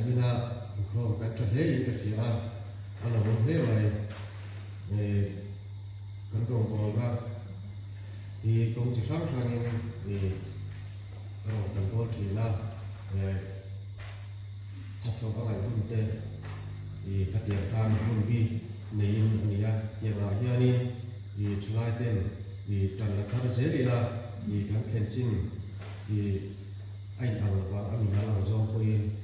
Zaninah inkhawm kan tha hle in ka hria a, a lo awm hle mai. Kan rawngbawlna hi kawng chi hrang hrangin rawn kan bawl thin a, thathlawh a ngaih hun te khatiang khan hun bi neiin a ni a, tiangah hianin thalai ten tan la thar zel ila kan thlen chin a inang lova a mimal ang zawng pawhin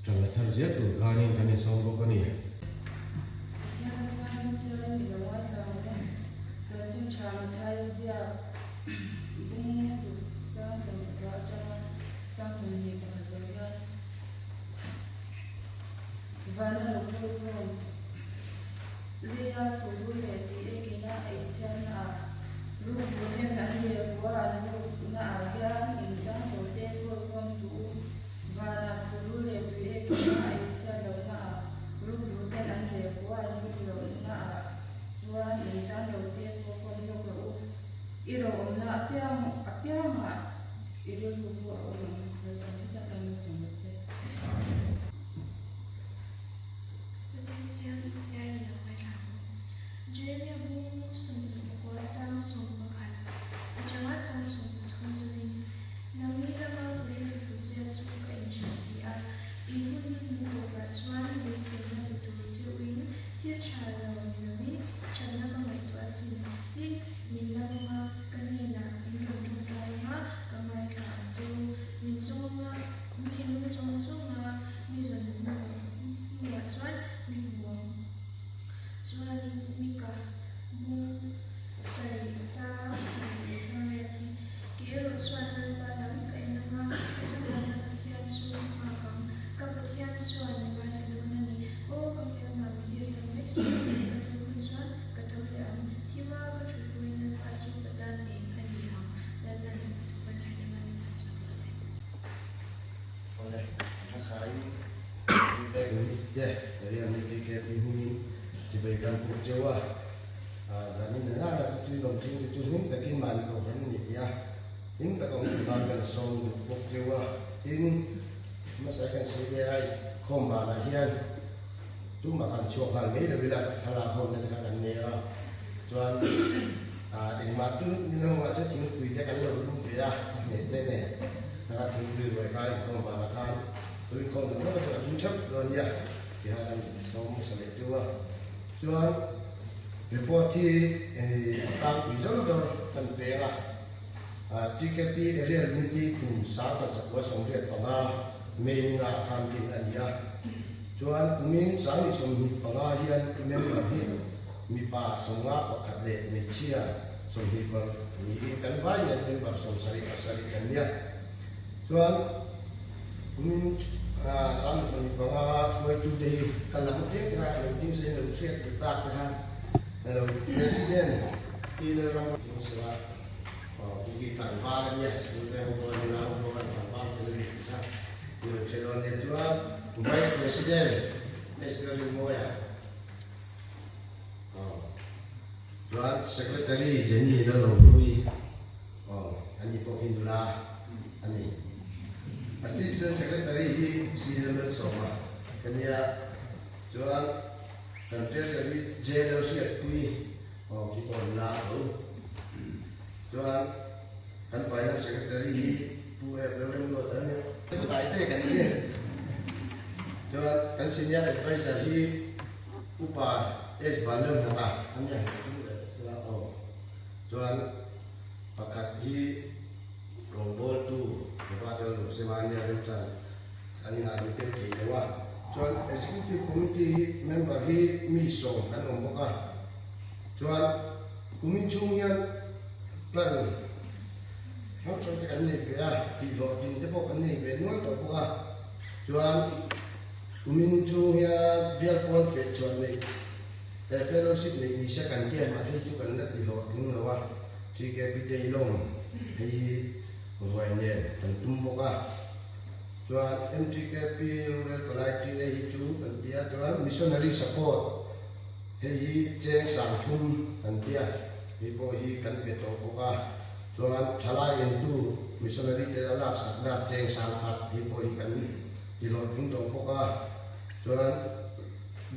tan la thar zel tur khanin kan insawm bawk a ni. Pathian chuan chhiarin i lo ngaithla ang em? Chanchin tha Mathaia ziak bung ruk chang sawmkua atanga chang 21 zawh hian vana lo kawlkhawm leia suhlu leh tui ekina a inchhiatna ah rukru ten an rehbu a an rukna ah hian intang tawhte kawlkhawm suh u. Vana suhlu leh tui ekina a inchhiat lohna ah rukru ten an rehbu a an ruk lohna ah chuan intan lote kawlkhawm zawk rawh u. I ro awmna apiang apiangah i rilru pawh a awm ang. Lalpan hetiang em a sawm se. Pathian chiai ni lo ngaithla ang. Jeremia bung 24 chang 11 atanga chang 13 zawin, Nangni lama ka rilru put zia chu ka inhre si a, in hun hnuhnung tawpah chuan beiseina pe tur che uin thil tha lo ni lovin thatna ka ngaihtuah asin. Tin, min lam anga ka hnenah min rawn tawngtai anga ka ngaithla ang che u. Min zawng anga min thinlung zawng zawnga mi zawn hnuah chuan mi hmu ang. Chuanin Mika bung 7 chang 7 leh chang riat hi kei erawh chuan Lalpa lam ka en anga ka chaklohna Pathian chu ka nghak ang. Ka Pathian chuan mi ngaithla dawn a ni. Aw ka hmelma mi diriam mai suh, ka tluk hun chuan ka tho leh ang. Thima ka thut pawhin Lalpa chu ka tan eng a ni ang. Lalpan Pathian emaw min sawm sak rawh se. Awle, a hmasain Unite Area TKP hmingin chibai kan puk cheu a, zanin na nana chu tui lawm ching te chu hlim takin mahni kohhran a ni tih a, hlim taka awm tur khan kan sawm duh bawk cheu a. Tin, hmasai kan sawi ve a, khawm banah hian tumah kan chhuak nghal mai lo ila, thlalak ho na te kha kan nei a, chuan engmah chu ni lo mahse thingpui te kan lo lum ve a, a hmeh te nen thlalak thingpui ruai kha inkhawm banah khan tui inkhawm duh hlauh chu a tum theuh dawn nia ti khan kan sawm hmasa leh chu a. Chuan report hi a tlangpui zawr zawr kan peng a, TKP Area Unity kum 1985 May-ah khan din a ni a. Chuan kumin 2025 hian member hi mipa 51 leh hmeichhia 26 niin kan vai hian member 77 kan nia. Chuan kumin 2025 hruaitute hi ka lam tlem te kha lo ding se lo hriat duh tak te khan lo President Pi Lalram Sela Kuki tlangval a nia, school te ho pawh a nula ho pawh khan tlangval fel a ni tih kha lo hre dawn nia. Chuan Vice President Esther Rinmawia chuan Secretary Jenny Lalrohlui ani pawh hi nula a ni. Assistant Secretary hi C Lalmalsawma ka nia. Chuan kan Treasury J Lalhriatpui khi pawh nula a tho. Chuan kan Finance Secretary hi Pu F Lalremruata a nia. Pu Taite kan ni. Chuan kan Senior Advisor hi Upa S Vanlalhnaka a nia. Chuan pakhat hi rawngbawltu Robert Lalrosema a nia remchan an inah an tel thei lo a. Chuan Executive Committee member hi mi 10 kan awm bawk a. Chuan kumin chhung hian plan hrang hrang te kan nei ve a, tihhlawhtlin te pawh kan nei ve nual tawh bawk a. Chuan kumin chhung hian bial pawn feh chhuah neih he fellowship neih ni se kan tia mah hei chu kan la tihhlawhtling lo a. TKP Dailawm hei hi ruai nen kan tum bawk a. Chuan MTKP Rural Palai TA hi chu kan tia chuan Missionary Support hei hi cheng 3000 kan tia hei pawh hi kan pe tawh bawk a. Chuan thalai entu missionary te a lak sakna cheng 10,000 hei pawh hi kan Tihlawhtling tawh bawk a, chuan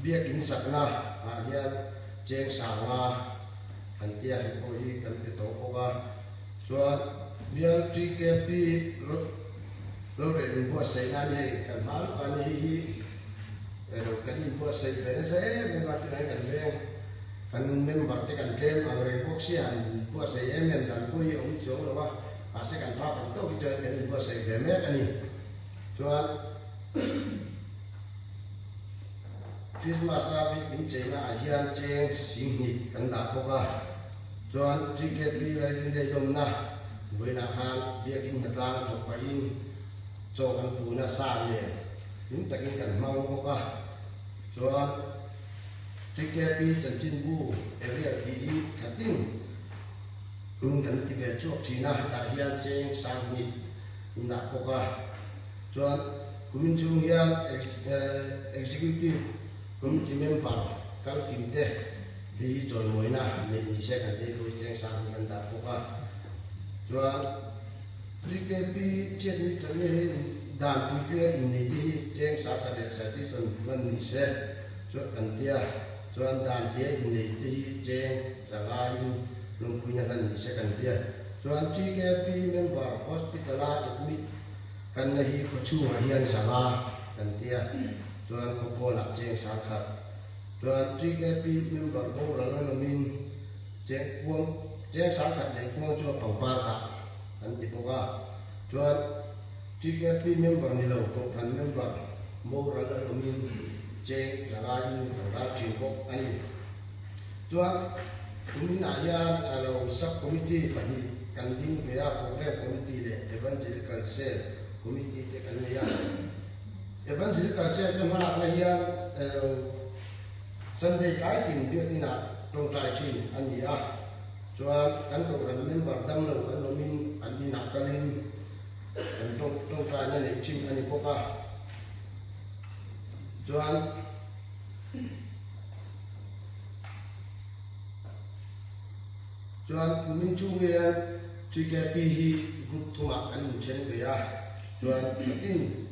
biakin sakna ah hian cheng sanga kan tia hei pawh hi kan ti tawh bawk a, chuan bial TKP rorel inbuatsaih nan hei kan hma lawk a ni hei hi elo kan inbuatsaih ve nasa em em a tunah hian kan veng kan member te kan tlem ang reng bawk sia han inbuatsaih em em dan pawh hi a awm chuang lo a, mahse kan phak ang tawk hi chuan kan inbuatsaih ve mek a ni. Chuan Christmas a bik min cheina ah hian cheng singhnih kan dah bawk a, chuan GKP Rising Day dawmna vawiinah khan biakin hnatlang thawk pahin chaw kan puna sa nen hlim takin kan hmang bawk a, chuan GKP chanchinbu Ariel tih hi thlatin in kan ti ve chhuak thin a, tah hian cheng sanghnih in dah bawk a, chuan kumin chhung hian Executive Committee member kal kim te hi chawimawina neih ni se kan tih pawh hi cheng sang hi kan dah bawk a, chuan GKP chhiatni chawlhni hi dan puitlinga innei te hi cheng sang khat leh citation hman ni se chuan kan tia, chuan dan tia innei te hi cheng zangaiin lawmpuina hlan ni se kan tia. Chuan TKP member hospital a admit kan na hi khawchhungah hian zanga kan tia, chuan khawpawnah cheng sang khat. Chuan TKP member boral an awmin cheng kuang cheng sang khat leh kuang chu a pangpar dah kan ti bawk a. Chuan TKP member ni lo kohhran member boral an awmin cheng zanga in kan ral thin bawk a ni. Chuan kuminah hian a lo sub committee pahnih kan ding ve a, Program Committee leh Evangelical Cell Committee te kan nei a. Evangelical Cell te hmalakna hian Sunday tlai tin biakinah tawngtai thin a ni a. Chuan kan kohhran member damlo an awmin an inah kalin kan tawngtaina neih thin a ni bawk a. Chuan. Chuan kumin chhung hian TKP hi group thumah kan inthen ve a, chuan thlatin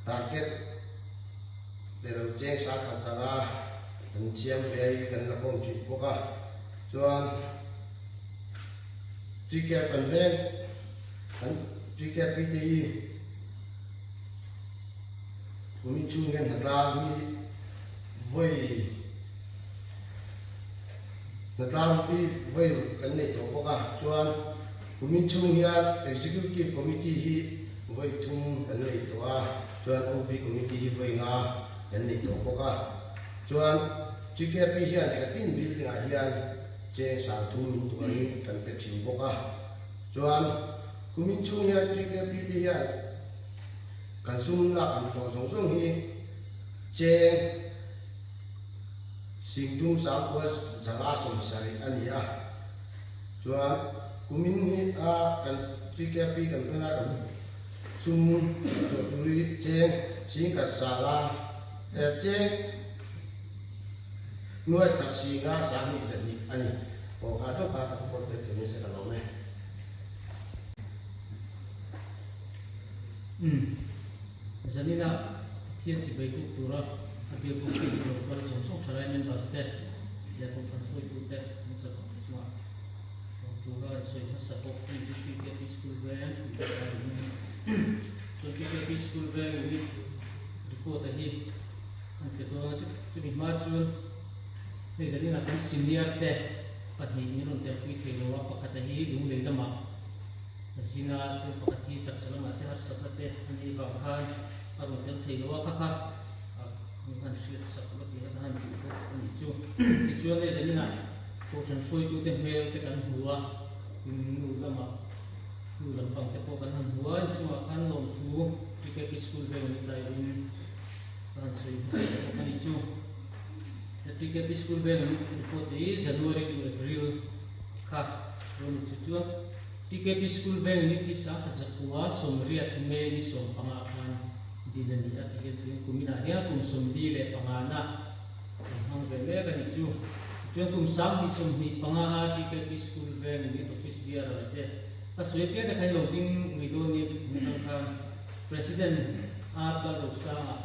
target leh lo cheng sang khat changa kan siam ve a hi kan la khawm thin bawk a, chuan TKP an veng kan TKP te hi Kumin chhung hian hnatlang hi vawi hnatlang hi vawi ruk kan nei tawh bawk a, chuan kumin chhung hian Executive Committee hi vawi thum kan nei tawh a, chuan OB Committee hi vawi nga kan nei tawh bawk a, chuan GKP hian thlatin building ah hian cheng sang thum min tuarin kan pe thin bawk a, chuan kumin chhung hian GKP te hian Kan sum lak luh tawh zawng zawng hi cheng singtum sangkua zanga sawmsarih a ni a, chuan kumin hi a kan TKP kan hman a kan sum chawh tur hi cheng singkhat sanga cheng nuai khat singa sanghnih zahnih a ni. Aw kha zawk kha ka report pek tur nise ka lawm e. Umm. Zanina Pathian chibai buk tura a biak buk hi lo kal zawng zawng thalai members te leh kohhran hruaitute an za vak chungah lawm tura an sawi hmasa bawk a ni chu TKP School Veng tih te a ni. Chuan TKP School Veng unit report a hi an pe dawn a, chumi hma chuan hei zanina kan senior te pahnih min rawn telpui thei lo a, pakhat a hi lunglei lamah A zinga thil pakhat hi taksa lamah te harsatna te a nih vang khan a rawn tel thei lo a, kha kha min han hriat sak la tih kha ka han duh bawk a nih chu. Tichuan hei zaninah Kohhran hruaitute hmel te kan hmu a, tin nu lamah nu lampang te pawh kan han hmu a, inchungah khan lawmthu TKP School veng ni ta in ka han sawi hmasa leh bawk a nih chu. TKP School veng report hi January to April kha rawn ni chu chuan TKP School veng ni khi sangkhat zakua sawmriat May ni 15 khan din a ni a ti hian chuan kuminah hian kum 45 na kan hmang ve mek a nih chu. Tichuan kum 2025 a TKP School veng unit office bearer te ka sawi pian te kha in lo ding ngei dawn nia thutna atang khan President. R Lalrosanga,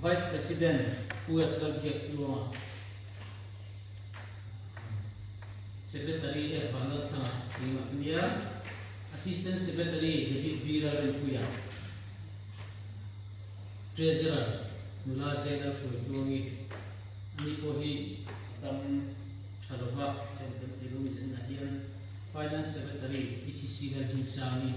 Vice President Pu F Lalbiaktluanga, Secretary F Vanlalthanga keimah nia, Assistant Secretary David V Lalrinpuia, Treasurer Nula Zainal Hruaitluangi, ani pawh hi a tam tha lova a rawn tel thei lo ni zenah hian Finance Secretary HEC Lalhmingsangi,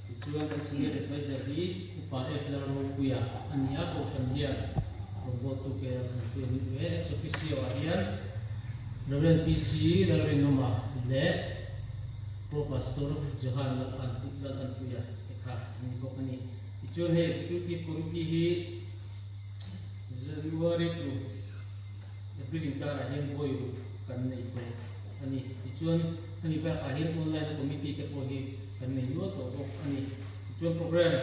tichuan kan Senior Adviser hi Upa F Lalropuia a ni a, Kohhran hian rawngbawltu ke lalthantu an ni ve. Ex Officio ah hian Rev PC Lalrinawma leh Pro Pastor Johan Lalanpuia te kha an ni bawk a ni. Tichuan hei Executive Committee hi January to April inkarah hian vawi ruk kan nei tawh a ni. Tichuan hemi bakah hian online a committee te pawh hi kan nei nual tawh bawk a ni. Tichuan program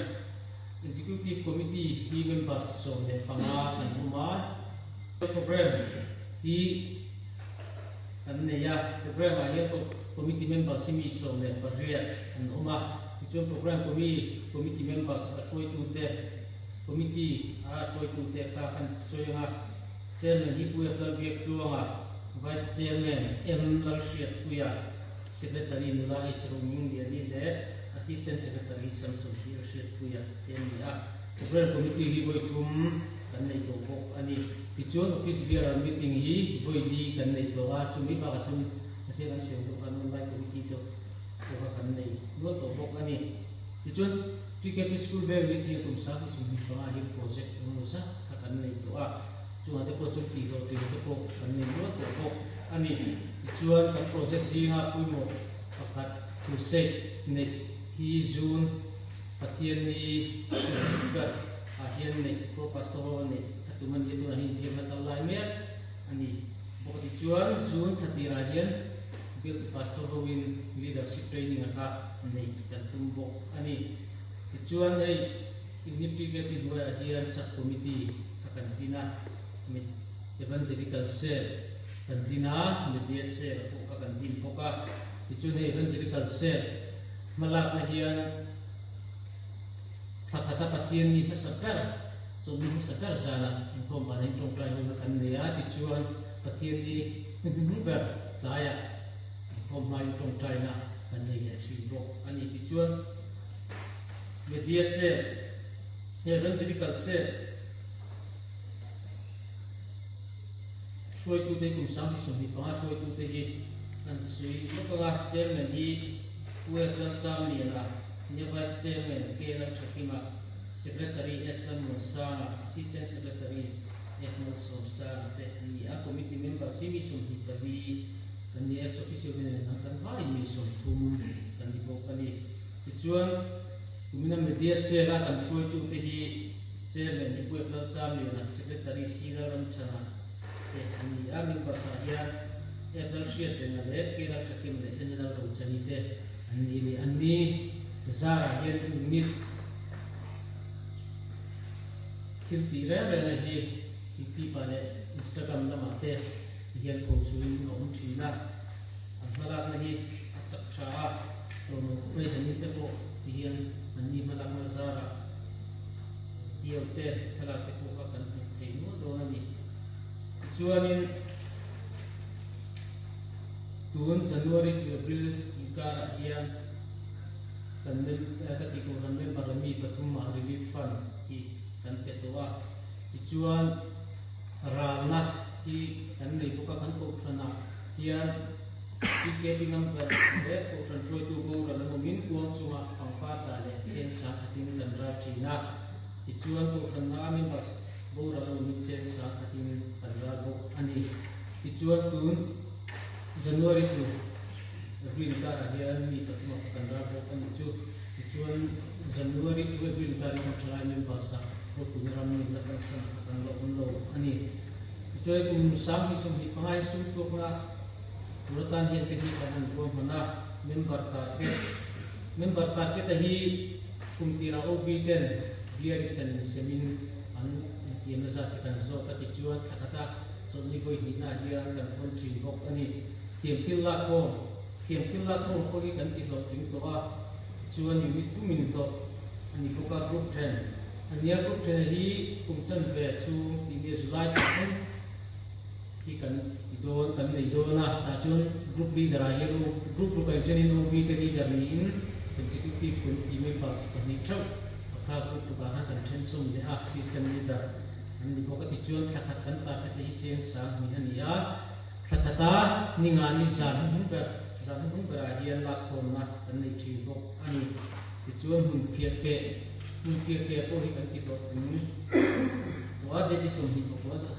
Executive Committee hi member 15 kan awm a. Program hi kan nei a, program ah hian committee members hi mi 18 an awm a. Tichuan program committee members a hruaitute Committee a hruaitute kha kan sawi ang a, Chairman hi Pu F Lalbiaktluanga, Vice Chairman M Lalhriatpuia, Secretary Nula H Romingliani leh Assistant Secretary Samson P Lalhriatpuia te an ni a. Program Committee hi vawi thum kan nei tawh bawk a ni. Tichuan Office Bearer Meeting hi vawi li kan nei tawh a, chumi bakah chuan a chiang an sawi ang deuh khan Online Committee te pawh kha kan nei nual tawh bawk a ni. Tichuan TKP School vel hi tia kum 25 hian project eng emaw zat kha kan nei tawh a, chungah te pawh chuan tihhlawh tihna te pawh kan nei nual tawh bawk a ni. Tichuan kan project zinga pawimawh pakhat crusade neih hi June Pathianni ber ah hian neih Pro Pastor ho a neih a tum a ni a, tunah hian inbiakna kal lai mek a ni bawk a. Tichuan June thla tirah hian Bialtu Pastor hoin leadership training a kha neih kan tum bawk a ni. Tichuan hei Unit TKP hnuaiah hian Sub Committee kha kan din a, Evangelical Cell kan din a, Media Cell pawh kha kan din bawk a. Tichuan hei Evangelical Cell hmalakna hian thla khata Pathian mi hmasa ber, chawlhni hmasa ber zanah inkhawm vanah hian tawngtai hona kan nei a. Tichuan Pathian ni hnuhnung ber tlaiah inkhawm hmain tawngtaina kan nei leh thin bawk a ni. Tichuan Media Cell, Evangelical Cell hruaitute kum 25 hruaitute hi an sawi lawk ang a, Chairman hi Pu F Lalchamliana, nia Vice Chairman K Lalthakima, Secretary S Lalmuansanga, Assistant Secretary F Malsawmsanga te an ni a, Committee members hi mi 24 kan ni a, Ex Officio te nen ang kan vaiin mi 30 kan ni bawk a ni. Tichuan, kumina Media Cell-a kan hruaitute hi Chairman hi Pu F Lalchamliana, Secretary C Lalramchhana te an ni a, members ah hian F Lalhriatrenga leh K Lalthakim leh N Lalrochani te an ni a ni. An ni zarah hian unit thil tih reng reng a hi YouTube ah leh Instagram lamah te hian pho chungin a awm thin a, an hmalakna hi a chak tha a, tlawmawm khawp mai zanin te pawh ti hian an ni hmalakna zarah video te thlalak te pawh kha kan hmuh thei nual dawn a ni. Tichuanin tun January to April inkarah hian kan ka tih kohhran member la mi pathum ah relief fund hi kan pe tawh a, tichuan ralna hi kan nei bawk a kan kohhranah hian TKP number leh kohhran hruaitu boral an awmin kuang chunga pangpar dah leh chen sang khatin kan ral thin a, tichuan kohhranna a members boral an awmin chen sang khatin kan ral bawk a ni. Tichuan tun January to April karah hian mi pathum a kha kan ral bawk a nih chu. Tichuan January to April kar hi kan thalai members ah hotuna ram nunna kan san kha kan la awm lo a ni. Tichuan kum 2025 hi sum tuakna tur atan hian te hi kan han ruahman a, member target member target a hi kum tirah OB ten beer chan insemin an intiamna zat te kan zawt a tichuan thla khata chawlhni vawi hnihna hian kan hawn thin bawk a ni. Thiamthil lakkhawm. Thiam thil lak ho pawh hi kan ti hlawhtling tawh a, tichuan unit pumin hlawh a ni bawk a, group then a nia. Group then hi kum chanve chhung tih nia July thla thleng hi kan ti dawn, kan nei dawn a, tah chuan group leader ah hian group group ah inthenin OB te leader niin executive committee members pahnih theuh a kha group ruk ah khan kan then sawm leh a, assistant leader an ni bawk a, tichuan thla khat kan target te hi cheng sang hnih a ni a. Thla khata ni nga ni zan hnuhnung ber zan hnuhnung berah hian lakkhawmna kan nei thin bawk a ni. Tichuan hmun phiah keh hmun phiah keh pawh hi kan ti hlawhtling tawh a, date 25 thla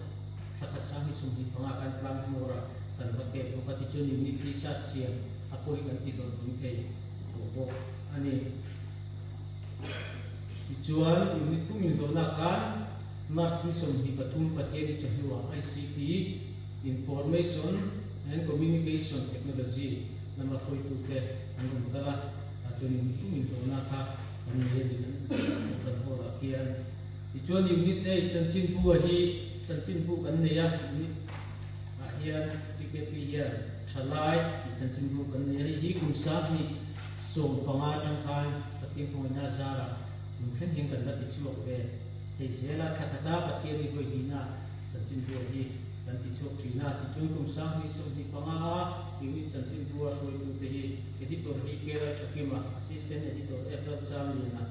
khat 2025 khan tlang hmawrah kan va keh bawk a, tichuan unit hi sat siam a pawh hi kan ti hlawhtling thei tawh bawk a ni. Tichuan unit pum inhlawhna khan March ni 23 Pathian i chawhnuah ICT, Information and Communication Technology lama hruaitute an rawn kal a, tah chuan unit pum inhlawhna kha kan nei a ni kan hall ah khian. Tichuan unit A chanchinbu a hi chanchinbu kan nei a, unit ah hian TKP hian thalai tih chanchinbu kan nei a, hei hi kum 2015 atang khan Pathian khawngaihna zarah tun thleng hian kan la tichhuak ve thei zel a, thla khata Pathian hi vawi hnihna Chanchinbua hi kan ti chhuak thin a, tichuan kum 2025 a unit chanchinbua hruaitute hi Editor hi Kerala Thakima, Assistant Editor F Lalchangliana,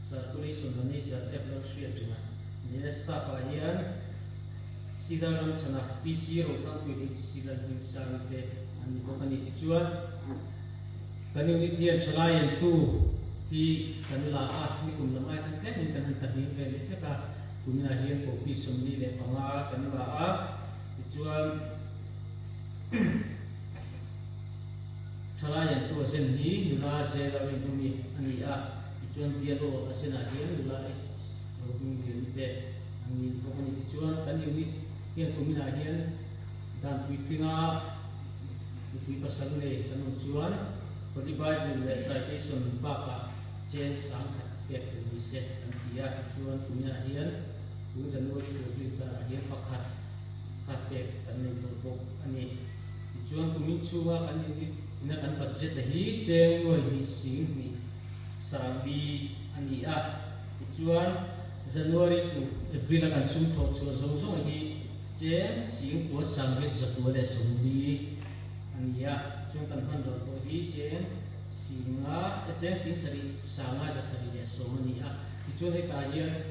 Circulation Manager F Lalhriatringa nia staff ah hian C Lalramchhana, PC Rothangpui leh HC Lalhmingsangi te an ni bawk a ni. Tichuan kan unit hian thalai entu hi kan la a, nikum lam ai khan tlemin kan han tla hniam ve leh hlek a. Tunah hian copy 45 kan la a, tichuan thalai an tu a zen hi nula zela rinawmi a ni a, tichuan bialo a zenah hian nula H Rohmingliani te an ni bawk a ni. Tichuan kan unit hian kuminah hian dan puitlinga mipui pasal nei kan awm chuan Holy Bible leh citation bakah Chen sangkhat pek tur ni se kan ti a, tichuan tunah hian tun January tur hlui karah hian pakhat kha pek kan nei tawh bawk a ni. Tichuan kumin chhunga kan unit ina kan budget a hi cheng nuai hnih sing hnih sangli a ni a, tichuan January to April a kan sum thawh chhuah zawng zawng a hi cheng sing kua sangriat zakua leh sawmli a ni a, tichuan kan hman ral pawh hi cheng Singa, cheng sing sarih, sanga 710 a ni a. Tichuan hetah hian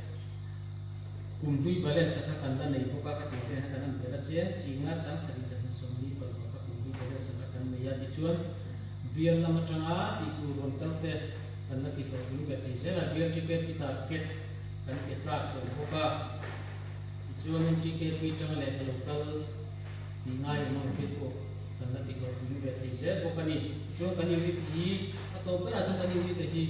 kum hlui balance a kha kan la nei bawk a, ka tih te hian kan han ber a, cheng singa sang sarih 246 kha kum hlui balance a kha kan nei a. Tichuan bial lam atanga tih tur rawn kal te kan la ti hlawhtling ve thei zel a, bial TKP target kan pe tlak tawh bawk a. Tichuan MTKP tanga lehkha lo kal tih ngai awm ang thil pawh kan la ti hlawhtling ve thei zel bawk a ni. Tichuan kan unit hi a tawp berah chuan kan unit te hi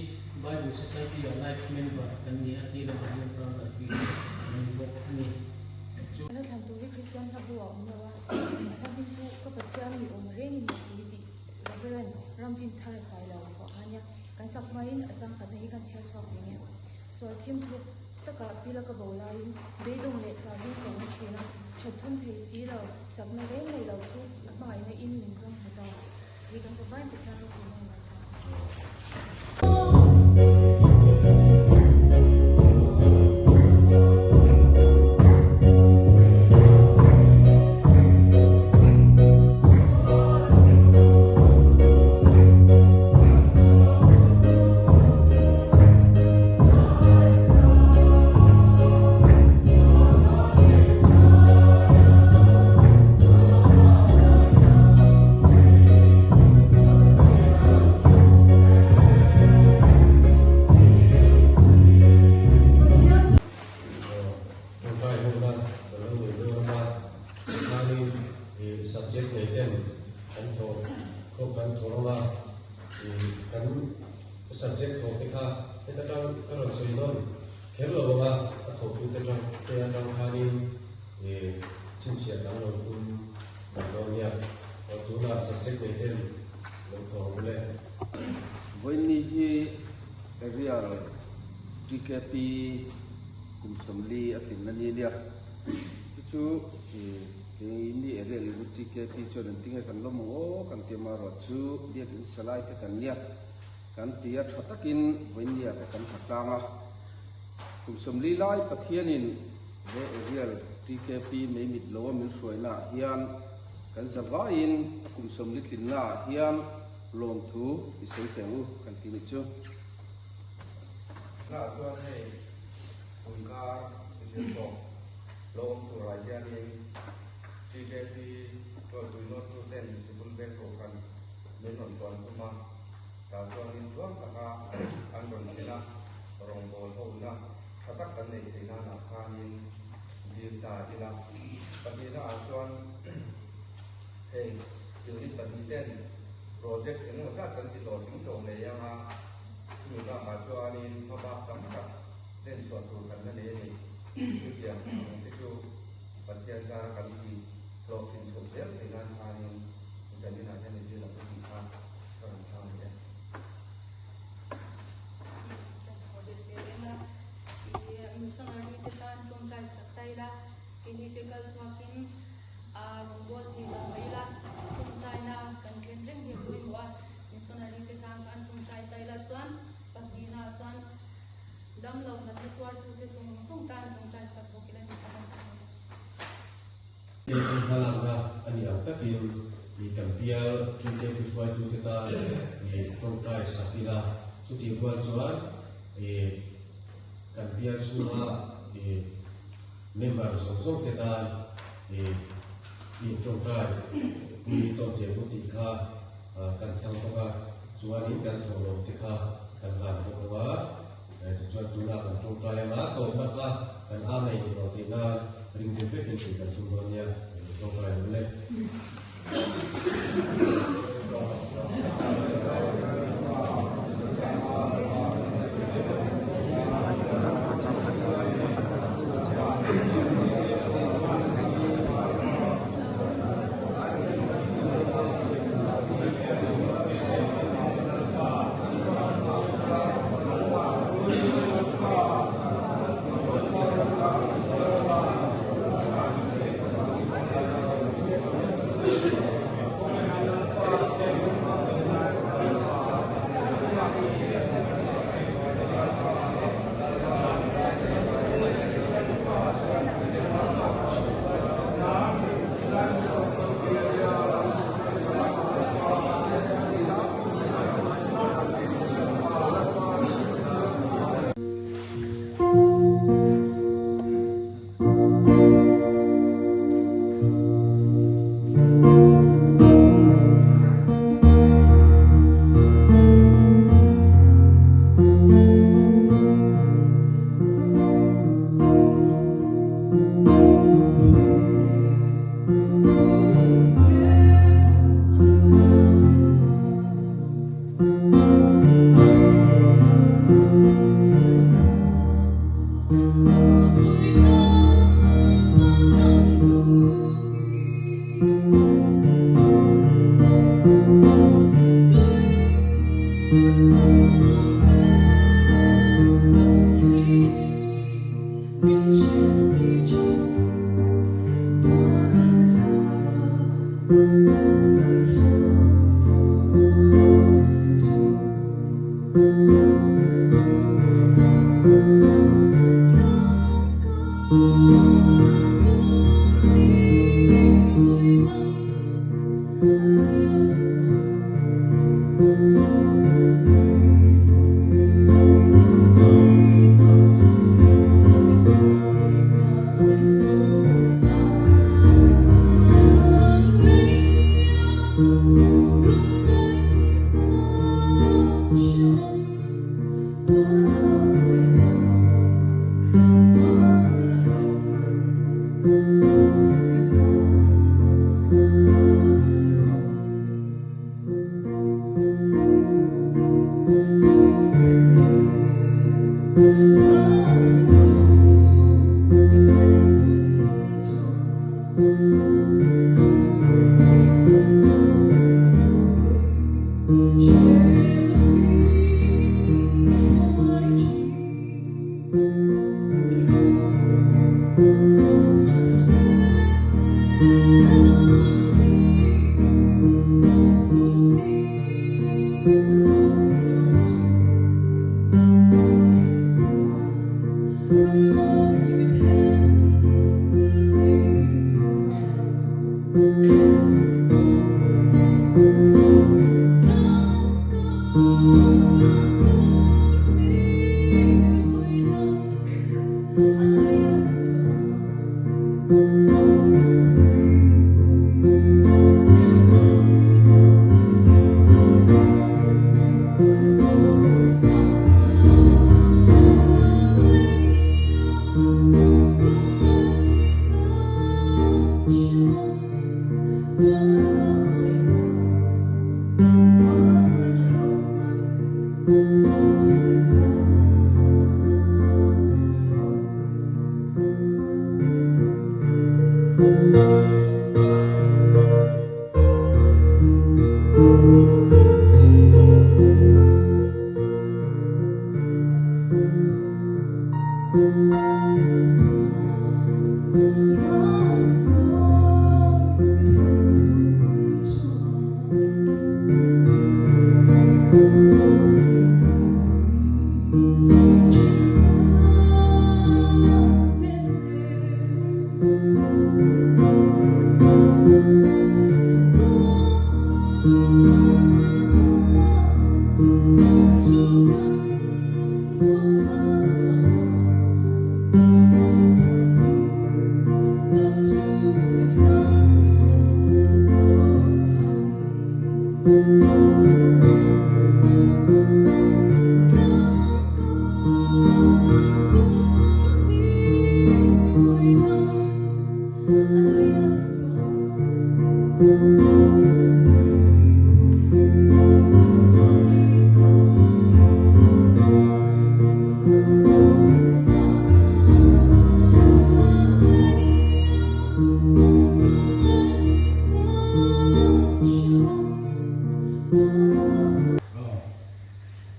Bible Society ah life member kan ni a, ti lamah hian founder pui kan ni bawk a ni. Hla thlan tur hi Kristian hla bu a awm lo a, a hla hming chu Ka Pathian mi awm reng in si tih Reverend Ramdinthara Sailo pawh kha nia. Kan sak hmain a changkhatna hi kan chhiar chhuak ve nge. Sual thim thuk takah pila ka bo laiin beidawng leh chauhin ka awm thin a, that thum thei si lo, chakna reng nei lo chu a hmangaihna in min zawng hmu ta. Hei kan zavaiin Pathian ropui hmang ngai sa. Tawngtai hona kan lo nei dawn a, tikhanin subject nei ten kan thawh khawp kan thawh ang a, kan subject thawh te kha heta tang ka rawn sawi nawn kher lo ang a, a thawhtute tang te atang khanin chhinchhiah kan lo tum mai dawn nia. Aw tunah subject nei ten lo thawh ang ule. Vawiinni hi Arial TKP kum 40 a tlinna ni nia. Chu chu. Keini area leh TKP chuan engtinge kan lawm ang aw kan ti amaherawh chu biakin salai te kan nia kan ti a tha takin vawinia te kan tha tlang a. Kum sawmli lai Pathianin he area TKP mei mit lo a min hruaina ah hian kan zavaiin a kum sawmli tlinna ah hian lawmthu i sawi teh ang u kan ti nih chu. Tunah chuan hei kumkar zir tawh lo awm turah hianin TKP Tualpui Nawttu ten sikul veng kohhran min rawn tuan tum a, tah chuanin tuam taka an rawn thlen a, rawngbâwl hona tha tak kan neih theih nanah khanin dil ta ila. Pahnihnaah chuan hei unit pahnihten project engemaw zat kan ti hlawhtling tawh ngei ang a, Chumi bakah chuanin hmabak tam tak hlenchhuah tur kan la nei a ni. Chutiang ang te chu Pathian zara kan ti hlawhtlin chhoh zel theih nan khanin zaninah hian i dil ang u tih kha ka rawn thlang leh e. Kan haw belh ve reng a, i missionary te tan tawngtai sak ta ila, keini te kal chhuakin a rawngbâwl thei lo mai ila, tawngtaina kan thlen reng hi a pawimawh a. Missionary te tan khan tawngtai tai la chuan pahnihna chuan damlo natna tuartute zawng zawng tan tawngtai sak bawk ila ni kha. Heng an hmalakna a ni ang takin i kan bial TKP hruaitute tan i tawngtai sak ila, chutih rual chuan i kan bial chhunga i member zawng zawng te tan i intawngtai pui tawn thiam u tih kha Kan thlang bawk a, chuanin kan thawhlawm te kha kan hlan bawk ang a, tichuan tunah kan tawngtai ang a, tawpna kha kan amen tih loh theih nan ring deuh vekin tih kan tum dawn nia, i tawngtai ang le.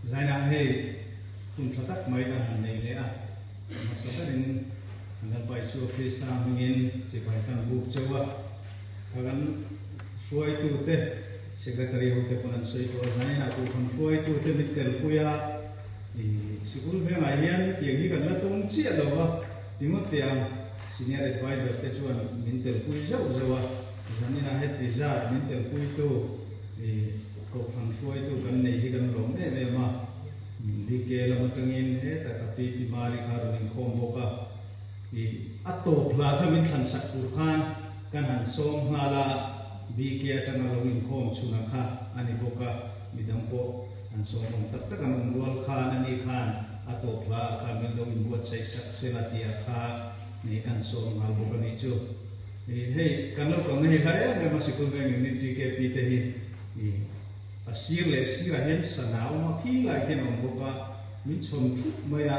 Zaina hei hun tha tak mai kan han nei leh a, hmasa berin kan Lalpa Isua Krista hmingin chibai kan buk cheu a, kha kan hruaitute Secretary hote pawn an sawi tawh a, Zaina Kohhran hruaitute mit telpui a, sikul vengah hian hetiang hi kan la tum chiah lo va, Timothea Senior Advisor te chuan min telpui zauh zauh a, Zanina heti zat min telpuitu Kohhran hruaitu kan nei hi kan lawm em em a, BK lam atangin hetah ka pi Pi Mari kha rawn inkhawm bawk a, i a tawp hla kha min thlan sak tur khan kan han sawm nghal a, BK atanga lo inkhawm chhunah kha a ni bawk a, midang pawh han sawm awm tak tak an awm rual khan ani khan a tawp hla ah khan min lo inbuatsaih sak sela tih ah kha kan sawm nghal bawk a nih chu. Hei kan lo kalna hi hla em em a sikul veng unit TKP te hi a sir leh sirah hian sana a awm a, khi lai khian a awm bawk a, min chhawn thup mai a,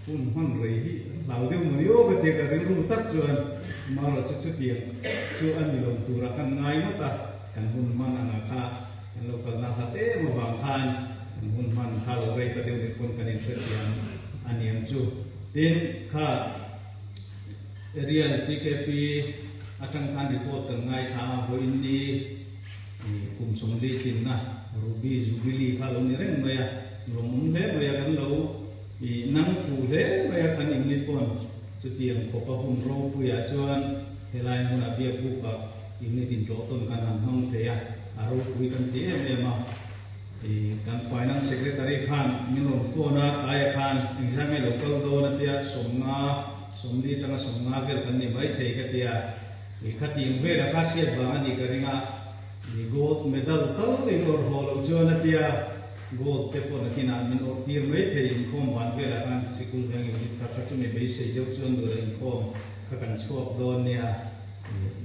hun hman rei hi an hlau deuh mawni aw ka tia ka rilru tak chuan amaherawh chu chutiang chu a ni lo turah kan ngai ngawt a, kan hun hman angah kha kan lo kalna hlat em avang khan kan hun hman kha lo rei ta deuh ni pawn kan inhrethiam a niang chu. Tin, kha. Ariel TKP atang khan report kan ngaithla a, vawiin ni kum 40 tlinna Ruby Jubilee kha lo ni reng mai a, lawmawm hle mai a, kan lo nang fu hle mai a kan unit pawn chutiang khawpa hun ropuiah chuan helai hmunah biak bukah unit intlawh tawn kan han hmang thei a, a ropui kan ti em em a. Kan Finance Secretary khan min rawn phone a, tlaiah khan engzah nge lo kal dawn a tia, 50, 40 atanga 50 vel kan ni maithei ka tia, khatiang vela kha hriat vang a nih ka ring a, gold medal tal in awrh haw loh chuan a tia, gold te pawh nakinah min awrh tir maithei inkhawm van velah khan sikul veng unit kha kha chumi beisei deuh chuan dura inkhawm kha kan chhuak dawn nia.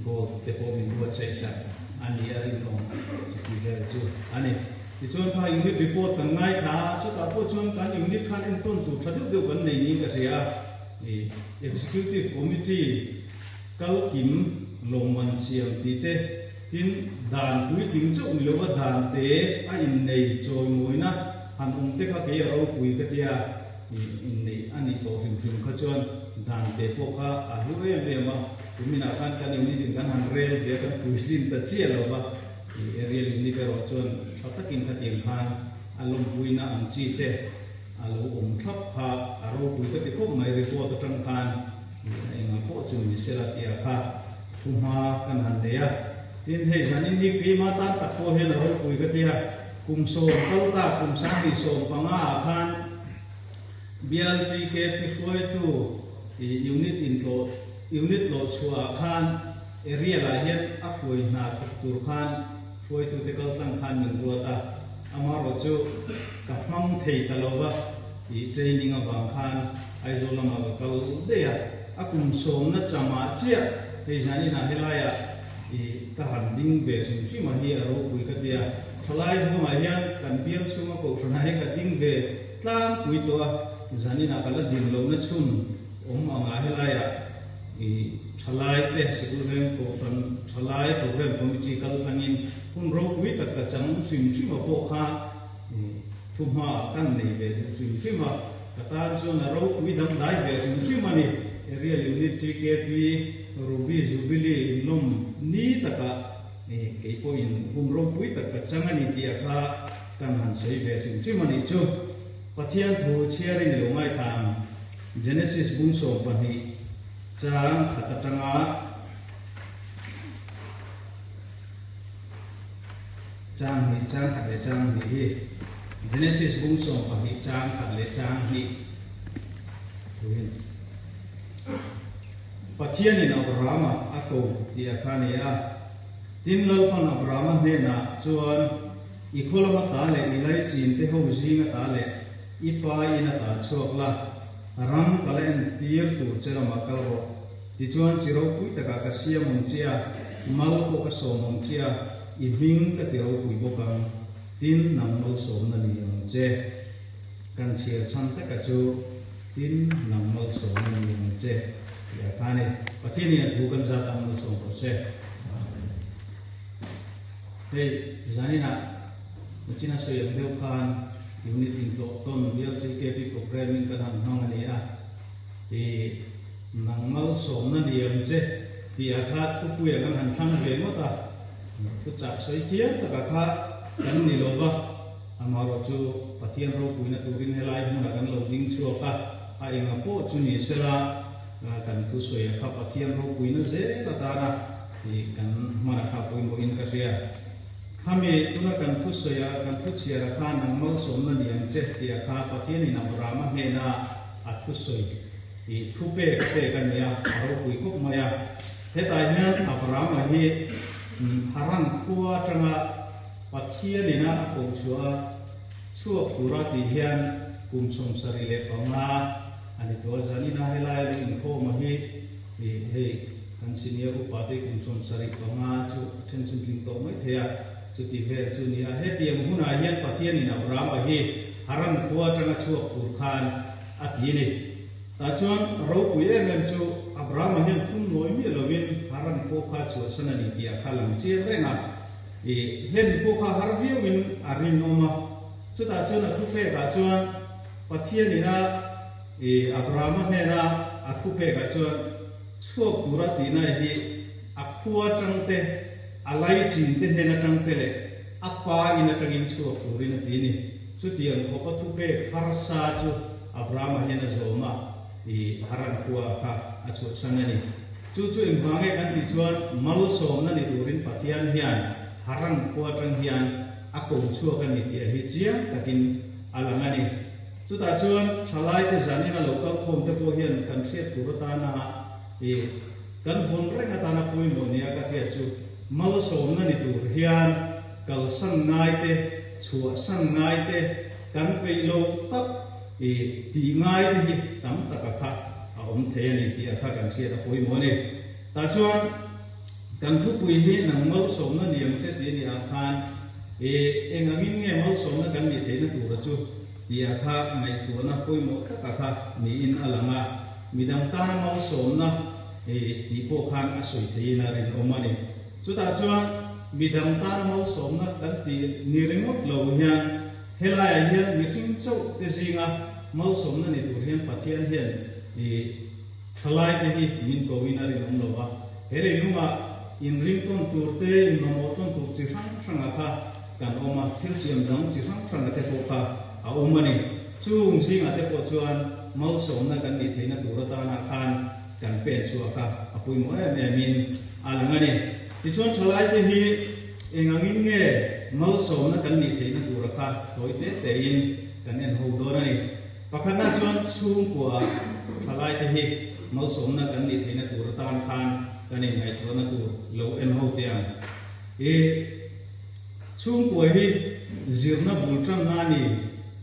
Gold te pawh min buatsaih sak a ni a rinawm chuti vel chu a ni. Tichuan kha unit report kan ngaithla a, chutah pawh chuan kan unit khan entawn tur tha deuh deuh kan nei niin ka hria a. Executive Committee kalkim lawmman siam tih te, tin dan puitling chauh ni lova dan te a innei chawimawina han awm te kha kei a ropui ka tia. Inneih a nih tawh hrim hrim kha chuan dan te pawh kha a hlu em em a, kuminah khan kan unit in kan han rel ve a, kan puitlin ta chiah lo va, area unit erawh chuan tha takin khatiang khan a lawmpuina ang chi te a lo awm thlap kha a ropui ka ti khawp mai, report atang khan a engah pawh chu ni sela tih ah kha thu hma kan han nei a, tin hei zanin hi keimah tan tak pawh hian a ropui ka ti a. Kum 10 kal ta kum 2015 ah khan BLTKP hruaitu unit intlawh unit tlawh chhuah ah khan Ariel ah hian a hruai hna thawk tur khan hruaitute kal tlang khan min ruat a, amaherawh chu ka hmang thei ta lo va, training avang khan Aizawl lamah ka kal daih a, a kum 10 na chamah chiah hei zaninah helaiah ka han ding ve hrim hrim a hi a ropui ka tia. Thalai huangah hian kan bial chhunga kohhranah hi ka ding ve tlangpui tawh a, zaninah ka la din lohna chhun awm anga helaiah i thalai te sikul veng kohhran thalai program committee kal tlangin hun ropui tak ka chang hrim hrim a pawh kha thuhma kan nei ve duh hrim hrim a, ka tan chuan a ropui dangdai ve hrim hrim a ni. Area Unit TKP Ruby Jubilee inlawm ni takah. Kei pawhin hun ropui tak ka chang a ni tih a kha kan han sawi ve hrim hrim a nih chu. Pathian thu chhiarin i lo ngaithla ang. Genesis bung 12 chang khat atanga chang hnih chang khat leh chang hnih hi Genesis bung 12 chang khat leh chang hnih thuin Pathianin Abrahama a ko tih a kha a ni a. Tin, Lalpan Abrahama hnenah chuan, I khaw lama ta leh i laichin te ho zinga ta leh i pa in a ta chhuak la, ram ka la entir tur che lamah kal rawh. Tichuan, chi ropui takah ka siam awm che a, mal pawh ka sawm awm che a, i hming ka ti ropui bawk ang. Tin, nang malsawmna ni ang che. Kan chhiar chhan taka chu. Tin, nang malsawm a ni ang che tih a kha a ni. Pathianin a thu kan zat ang malsawm rawh se. Hei, zaninah nachina sawi ang deuh khan unit intlawh tawn bial GKP programme in kan han hmang a ni a. I nang malsawmna ni ang che tih a kha thupuia kan han thlang ve ngawt a. Thuchah sawi thiam taka kha kan ni lo va. Amaherawh chu Pathian ropuina turin helai hmunah kan lo ding chhuak a, a enga pawh chu ni sela kan thusawi a kha Pathian ropuina zel atana tih kan hman a kha pawimawhin ka hria. Khami tuna kan thusawi a kan thuchhiar a kha nang malsawmna ni ang che tih a kha Pathianin Abrahama hnena a thusawi tih thu pek pek a ni a, a ropui khawp mai a. Hetah hian Abrahama hi Haran khua atanga Pathianin a a koh chhuah a, chhuak tura tih hian kum 75 a ni tawh a, zanina helai lo inkhawm a hi hei kan senior upa te kum 75 chu a then chhun tling tawh mai thei a, chuti vel chu ni a. Hetiang hunah hian Pathianin Abrahama hi Haran khua atanga chhuak tur khan a ti a ni. Tah chuan ropui em em chu Abrahama hian phun nawi miah lovin Haran khua kha chhuahsan a ni tih a kha lang chiang reng a. I hlen pawh kha har viauin a rinawm a. Chutah chuan a thupekah chuan Pathianin a i Abrahama hnena a thupekah chuan chhuak tura tihna hi a khua atangte, a laichin te hnen atangte leh a pa in atangin chhuak turin a ti a ni. Chutiang khawp a thupek harsa chu Abrahama hian a zawm a, i Haran khua kha a chhuahsan a ni. Chu chu engvang nge kan tih chuan malsawmna ni turin Pathian hian Haran khua atang hian a ko chhuak a ni tih a hi chiang takin a lang a ni. Chutah chuan thalaite zanin a lo kal khawm te pawh hian kan hriat tur atana i kan vawn reng atana pawimawh nia ka hriat chu malsawmna ni tur hian kalsan ngai te, chhuahsan ngai te, kan peih lo tak i tih ngai te hi tam tak a kha a awm thei a ni tih a kha kan hriat a pawimawh a ni. Tah chuan kan thupui hi nang malsawmna ni ang che tih a nih ang khan i eng angin nge malsawmna kan nih theihna tura chu tih a kha ngaihtuahna pawimawh tak a kha niin a lang a, midang tana malsawmna i tih pawh khan a sawi theiin a rinawm a ni. Chutah chuan midang tana malsawmna kan tih ni ringawt lo hian Helaiah hian mihring chauh te zinga malsawmna ni tur hian Pathian hian i thalaite hi min ko in a rinawm lo va. He leilungah inring tawn tur te, inmamawh tawn tur chi hrang hranga kha kan awm a, thil siam dang chi hrang hranga te pawh kha a awm a ni. Chung zingah te pawh chuan malsawmna kan nih theihna tur atana khan kan pen chhuak a, a pawimawh em em in a lang a ni. Tichuan thalaite hi eng angin nge malsawmna kan nih theihna tura kha tawi te tein kan en ho dawn a ni. Pakhatna chuan chhungkua thalaite hi malsawmna kan nih theihna tur atan khan kan inngaihtuahna tur lo en ho teh ang. I chhungkua hi zirna bul tanna a ni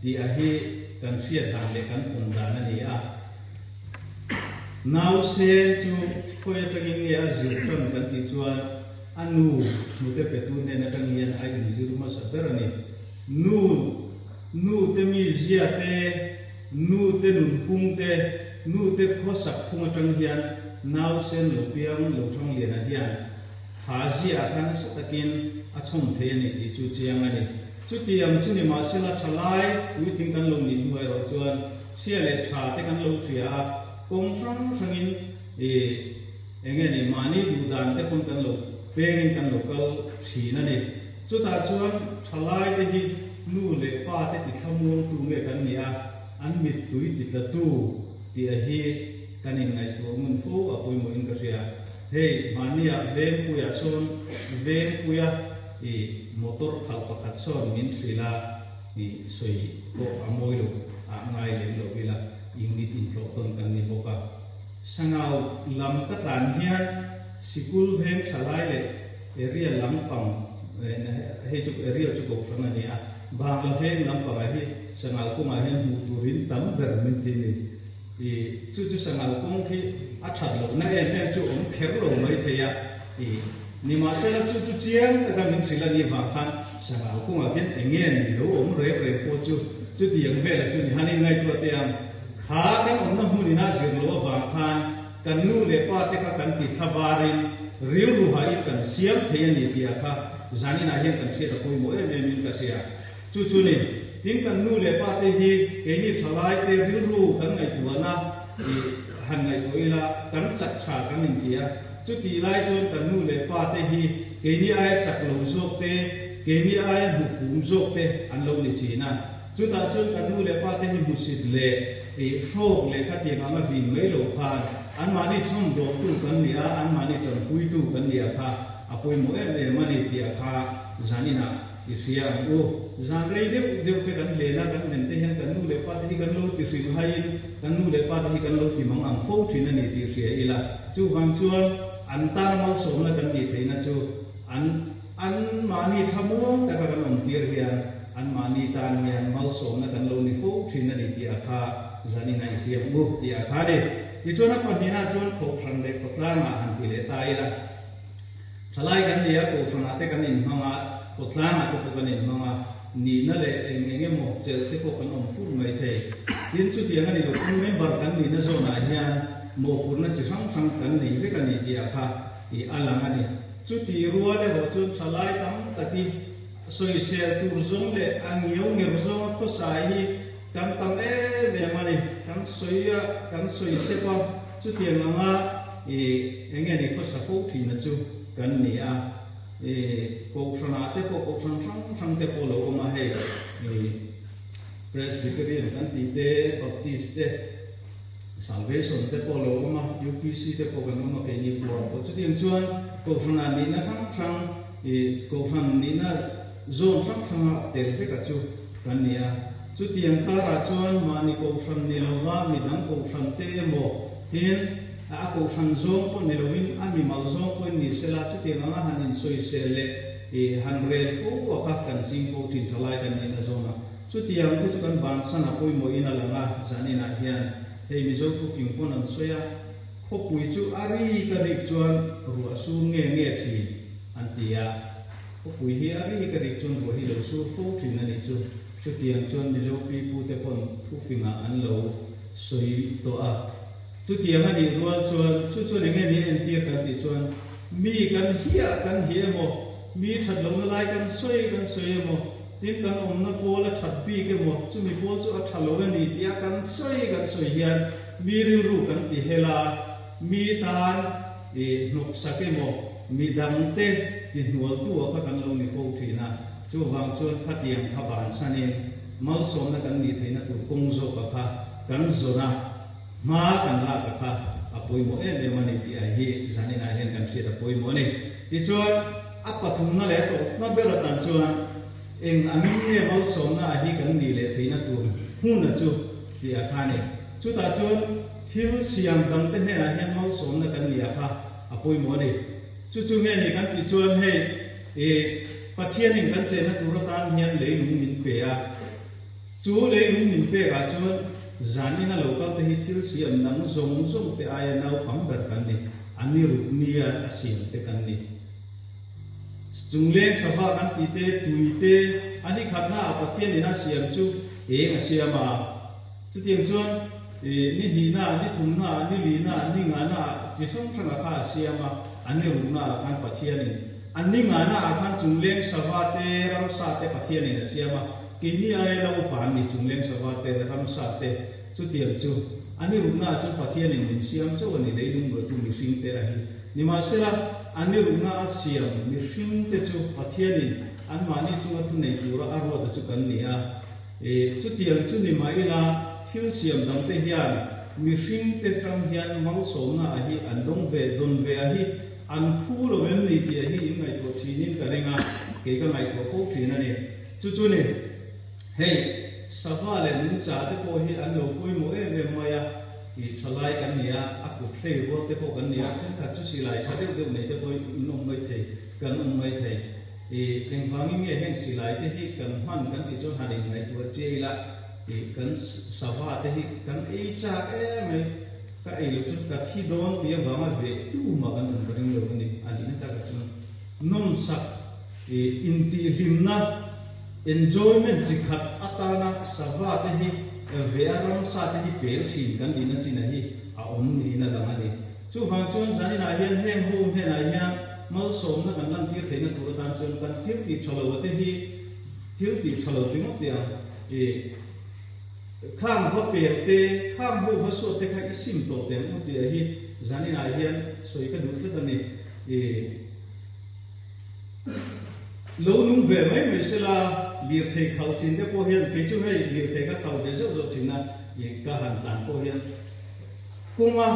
tih a hi kan hriat dan leh kan pawm dan a ni a. Nausen chu khawi atangin nge a zir tan kan tih chuan a nu hnute petu hnen atang hian a inzir hmasa ber a ni. Nu, nu te mizia te, nu te nunphung te, nu te khawsak phung atang hian nausen lo piang lo thang lianah hian tha zia kha nasa takin a chhawm thei a ni tih chu chiang a ni. Chutiang chu ni mahsela thalai puitling kan lo nih hnu erawh chuan chhia leh tha te kan lo hria a, kawng hrang hrangin ih eng nge ni mahni duh dan te pawn kan lo pengin kan lo kal thin a ni. Chutah chuan thalaite hi nu leh pa te tithlamuangtu nge kan ni a, an mittui titlatu tih a hi kan inngaihtuah ngun fo a pawimawhin ka hria. Hei mahnia Vengpuia sawn Vengpuia i motor khalh pakhat sawn min hrilh a, i sawi pawh a mawi lo ah ngai lem lo ila unit intlawh tawn kan ni bawk a. Sangau lam ka tlan hian sikul veng tha lai leh area lampang hei chu area chu kohhran a ni a, Bangla veng lampangah hi Sangau kawngah hian hmuh turin tam ber min ti a ni. I chu chu Sangau kawng khi a that lohna em em chu awm kher lo mai thei a, i nimahsela chu chu chiang taka min hrilh a nih vang khan Sangau kawngah khian eng nge ni lo awm reng reng pawh chu chutiang vela chu ni han inngaihtuah teh ang. Kha kan awmna hmunin a zir loh avang khan kan nu leh pa te kha kan ti thla varin rilru hain kan siam thei a ni tih ah kha zaninah hian kan hriat a pawimawh em em in ka hria. Chu chu ni, tin kan nu leh pa te hi keini thalai te rilru kan ngaihtuahna i han ngaihtuah ila kan chak tha kan inti a, chutih lai chuan kan nu leh pa te hi keini aia chak lo zawk te, keini aia hnufum zawk te an lo ni thin a. Chutah chuan kan nu leh pa te hi hmusit leh hrawk leh khatiang anga vin mai lo khan anmahni chhawmdawltu kan ni a, anmahni tanpuitu kan ni a kha a pawimawh em em a ni tih a kha zaninah i hria ang u. Zan rei deuh deuh te kan len a, kan men te hian kan nu leh pa te hi kan lo ti hrilh haiin kan nu leh pa te hi kan lo ti mang ang fo thin a ni tih hria ila. Chuvang chuan an tan malsawmna kan nih theihna chu an Anmahni thlamuang taka kan awm tir hian anmahni tan hian malsawmna kan lo ni fo thin a ni tih a kha zanin a i hriam u tih a kha a ni. Tichuan a pahnihna chuan kohhran leh khawtlangah han ti leh ta ila, thalai kan ni a, kohhranah te kan inhmang a, khawtlangah te pawh kan inhmang a, nihna leh eng eng emaw chelh te pawh kan awm fur mai thei. Tin, chutiang a ni lo, kan member kan nihna zawnah hian mawhphurhna chi hrang hrang kan nei vek a ni tih a kha tih a lang a ni. Chuti rual erawh chuan thalai tam taki sawisel tur zawng leh a ngiau nger zawnga khawsai hi kan tam em em a ni. Kan sawi a, kan sawi sep a, chutiang anga i eng nge ni khawsa fo thina chu kan ni a. I Kohhranah te pawh Kohhran hrang hrang te pawh lo awm a, hei i Presbyterian kan tih te, Baptist te, Salvation te pawh lo awm a, UPC te pawh kan awm a keini khua pawh. Chutiang chuan Kohhranah nihna hrang hrang, ih Kohhran nihna zawn hrang hranga tel veka chu kan ni a. Chutiang karah chuan mahni Kohhran ni lova midang Kohhran te emaw tin a Kohhran zawng pawh ni loin a mimal zawng pawhin ni sela chutiang anga han insawisel leh ih han rel fo a kha kan ching fo thin thalai kan nihna zawnah. Chutiang te chu kan bansan a pawimawhin a lang a, zaninah hian hei Mizo thufing pawn an sawi a, khawpui chu a rik a rik chuan ruah sur nge nge thin an ti a, khawpui hi a rik a rik chuan ruah hi lo sur fo thin a nih chu. Chutiang chuan Mizo pipu te pawn thufingah an lo sawi tawh a, chutiang a nih rual chuan chu chuan eng nge ni entir kan tih chuan mi kan hiah kan hi emaw, mi that lohna lai kan sawi kan sawi emaw, Tin, kan awmna pawl a that bik emaw, chumi pawl chu a tha lo a ni tia kan sawi kan sawi hian mi rilru kan ti hel a, mi tan i hnawksak emaw, mi dangte ti hnualtu ah kha kan lo ni fo thin a, chuvang chuan khatiang kha bansanin malsawmna kan nih theihna tur kawng zawka kha kan zawn a, hma kan lak a kha a pawimawh em em a ni tih ah hi zaninah hian kan hriat a pawimawh a ni. Tichuan. A pathumna leh a tawpna ber atan chuan eng angin nge malsawmna a hi kan nih leh theihna tur hmuna chu tih a kha a ni. Chutah chuan thil siam dangte hnenah hian malsawmna kan nih a kha a pawimawh a ni. Chu chu nge ni kan tih chuan hei i Pathianin kan chenna tur atan hian leilung min pe a, chu leilung min pekah chuan zanin a lo kal te hi thil siam dang zawng zawng te aia naupang ber kan ni, a ni ruk nia a siam te kan ni. Chungleng sava kan tih te, tui te, a ni khatna ah Pathian in a siam chu eng a siam a. Chutiang chuan ni hnihna, ni thumna, ni lina, ni ngana ah chi hrang hrang ah kha a siam a, a ni rukna ah khan Pathian in a ni ngana ah khan chungleng sava te, ramsa te Pathian in a siam a, keini aia la upa an ni chungleng sava te, ramsa te, chutiang chu a ni rukna ah chuan Pathian in min siam chauh a ni, leilung luahtu mihring te a hi. Nimahsela. A ni rukna a siam mihringte chu Pathianin anmahni chunga thunei tura a ruata chu kan ni a. Chutiang chu ni mah ila, thil siam dangte hian mihringte tang hian malsawmna a hi an dawng ve, dawn ve a hi an phu lo em ni tih a hi in ngaihtuah thinin ka ring a, kei ka ngaihtuah fo thin a ni. Chu chu ni, hei sava leh nungcha te pawh hi an lo pawimawh em em mai a, i thalai kan ni a, a kut hlei rual te pawh kan ni a, thenkhat chu silai tha deuh deuh nei te pawhin in awm mai thei, kan awm mai thei. I engvangin nge heng silai te hi kan hman kan tih chuan han inngaihtuah chiah ila, i kan sava te hi kan ei chak em mai, ka ei loh chuan ka thi dawn tih avanga veh tu mah kan awm ka ring lo a ni, a nihna takah chuan nawmsak i intihhlimna, enjoyment chi khat atana sava te hi veh a ramsa te hi pel thin kan nihna chinah hi a awm niin a lang a ni. Chuvang chuan zaninah hian heng ho hnenah hian malsawmna kan lantir theihna tur atan chuan kan thil tih tha lo te hi thil tih tha lo ti ngawt teh ang. I khang va per te, khang ho va suat te kha i sim tawh teh ang u tih hi zaninah hian sawi ka duh tlat a ni. I lo nung ve mai mai sela lirthei khalh chin te pawh hian kei chu hei lirthei ka kal ve zeuh zeuh thin a, i ka han tlan pawh hian Kawnga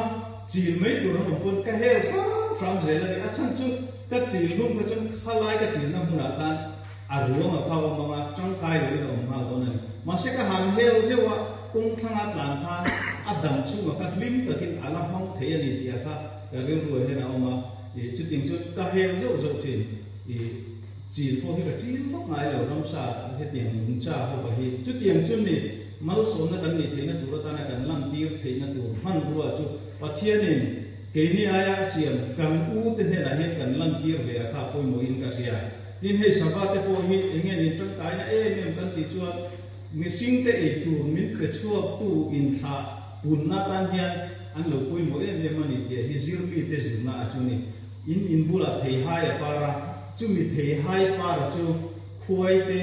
chil mai tur an awm pawn ka hel hram hram zel a ni. A chhan chu ka chil hlum kha chuan khalai ka chilna hmunah khan a ruang a kha awm ang a, tangkai loin a awm nghal dawn a ni. Mahse ka han hel zeuh a, kawng thlanga tlan khan a dam chhungah kha hlim takin a la hmang thei a ni tih ah kha ka rilru ah hian a awm a. Ih chutiang chu ka hel zeuh zeuh thin. Ih chil pawh hi ka chil vak ngai lo ramsa hetiang nungcha ho pa hi. Chutiang chu ni. Malsawmna kan nih theihna tur atana kan lantir theihna tur hmanrua chu Pathianin keini aia a siam kan u te hnenah hian kan lantir ve a kha pawimawhin ka hria. Tin, hei sava te pawh hi eng nge nin tangkaina em em kan tih chuan mihringte ei tur min pe chhuaktu inthlah punna atan hian an lo pawimawh em em a ni tih hi zirmite zirna a chu ni. In in bulah theihai a par a, chumi theihai par chu Khuai te,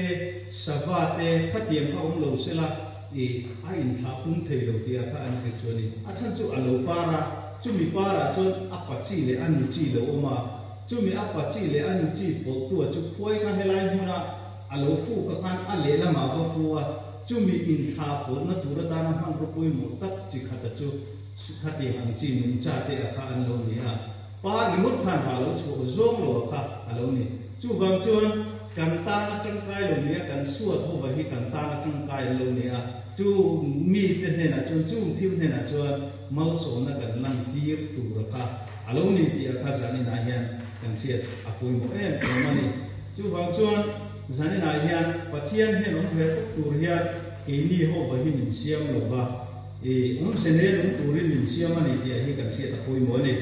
sava te khatiang kha awm lo sela i a inthlah pung thei lo tih ah kha an zir chu a ni. A chhan chu a lo par a, chumi par ah chuan a pa chi leh a nu chi lo awm a, chumi a pa chi leh a nu chi pawlh tu ah chu khuai kha helai hmun a a lo fu kha khan a lehlam ah va fu a, chumi inthlah pawlhna tur atana hmanraw pawimawh tak chi khat a chu khatiang ang chi nungcha te ah kha an lo ni a. Pa ringawt khan rah lo chhuah zawng lo a kha a lo ni. Chuvang chuan kan tan a tangkai lo nia, kan suat hova hi kan tan a tangkai an lo nia, chu mite hnenah chuan, chung thil hnenah chuan malsawmna kan lantir tur a kha a lo ni tih a kha zaninah hian kan hriat a pawimawh em em a ni. Chuvang chuan zaninah hian Pathian hian awm ve tawp tur hian keini hova hi min siam lo va. I awmze nen awm turin min siam a ni tih hi kan hriat a pawimawh a ni.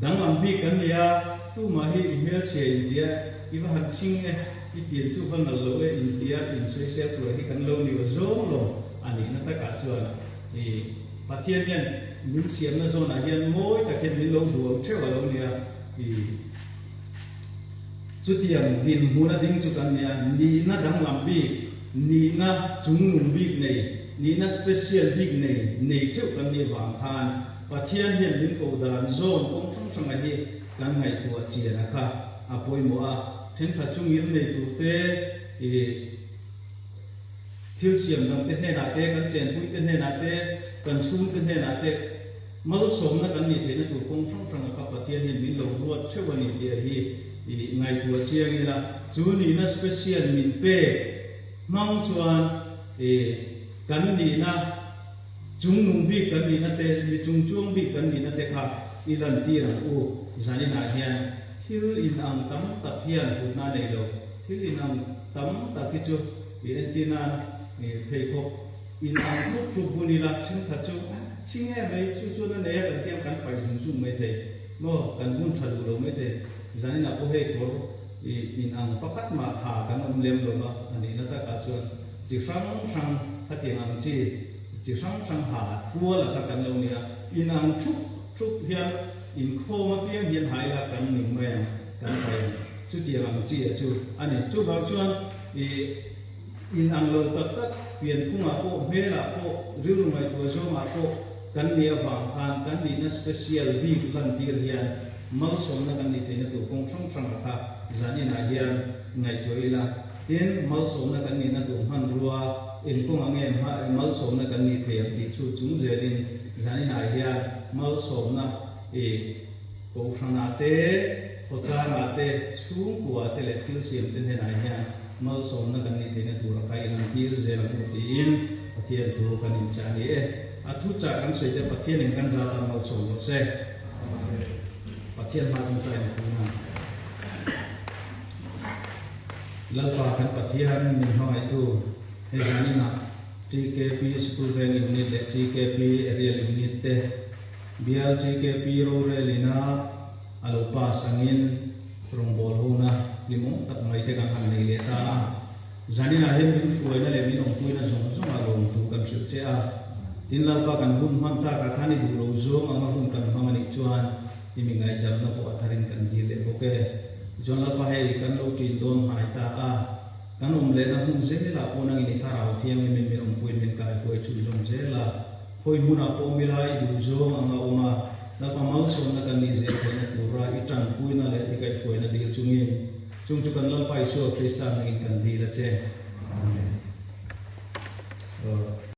Danglam bik kan ni a, tumah hi i hmelchhia intia i va han thing e, i pian chu va nalh lo e intia insawisel tur hi kan lo ni aw zawng lo a nihna takah chuan i Pathian hian min siamna zawnah hian mawi tak hian min lo duau theuh a lo ni a. I chutiang dinhmun a ding chu kan ni a, nihna danglam bik, nihna chungnung bik nei, Nihna special bik nei nei theuh kan nih vang khan Pathian hian min koh dan zawn kawng hrang hranga hi kan ngaihtuah chian a kha a pawimawh a. Thenkhat chu ngil nei tur te, ih thil siam dang te hnenah te, kan chenpui te hnenah te, kan chhung te hnenah te malsawmna kan nih theihna tur kawng hrang hranga kha Pathian hian min lo ruat theuh a ni tih hi ih ngaihtuah chiang ila chu nihna special min pek hmang chuan I kan nihna, chungnung bik kan nihna te, mi chungchuang bik kan nihna te kha i lantir ang u. Zaninah hian thil inang tam tak hian hutna a nei lo. Thil inang tam tak hi chu i entir nan i pheikhawk inang thup thup bun ila thenkhat chu a ching em mai, chu chuan a nei a kan tia kan paih zung zung mai thei maw, kan bun tha duh lo mai thei. Zaninah pawh hei kawr i inang pakhat mah ha kan awm lem lo va, a nihna takah chuan. Chi hrang hrang khatiang ang chi, chi hrang hrang ha kual a kha kan lo nia, inang thup thup hian inkhawm apiang hian ha ila kan ning mai ang, kan pai ang. Chutiang ang chi a chu a ni. Chuvang chuan i inang lo tak tak pianphungah pawh, hmelah pawh, rilru ngaihtuah zawngah pawh kan nih avang khan kan nihna special bik lantir hian. Malsawmna kan nih theihna tur kawng hrang hrang a kha zaninah hian ngaihtuah ila. Tin, malsawmna kan nihna tur hmanrua eng kawngah nge malsawmna kan nih thei ang tih chu chung zelin zaninah hian malsawmna i kohhranah te, khawtlangah te, chhungkuah te leh thil siamte hnenah hian malsawmna kan nih theihna tur a kha i lantir zel ang u tiin Pathian thu kan inchah a ni e. A thuchah kan sawi te Pathianin kan zat a malsawm rawh se. Pathian hma chung ta inkhawmna Lalpa kan Pathian min hmangaihtu he zaninah TKP Sikul Veng Unit leh TKP Aerial Unit te Bial TKP rorel ina a lo pass angin rawngbâwl hona hlimawm tak mai te kan han nei leh ta a. Zaninah hian min hruaina leh min awmpuina zawng zawngah lawmthu kan hrilh che a. Tin, Lalpa kan hun hman takah khan i duh lo zawng anga hun kan hmang a nih chuan i mi ngaihdamna pawh a tharin kan dil leh bawk e. Tichuan Lalpa hei kan lo ṭin dawn hnai ta a, kan awm lehna hmun zelah pawh nangin i thlarau thianghlimin min awmpuiin min kaihruai chhunzawm zel a. Khawi hmunah pawh mila i duh zawng anga awm a, Lalpa malsawmna kan nih zel theihna tura i ṭanpuina leh i kaihhruaina dil chungin, chung chu kan Lalpa Isua Krista hmingin kan dil a che.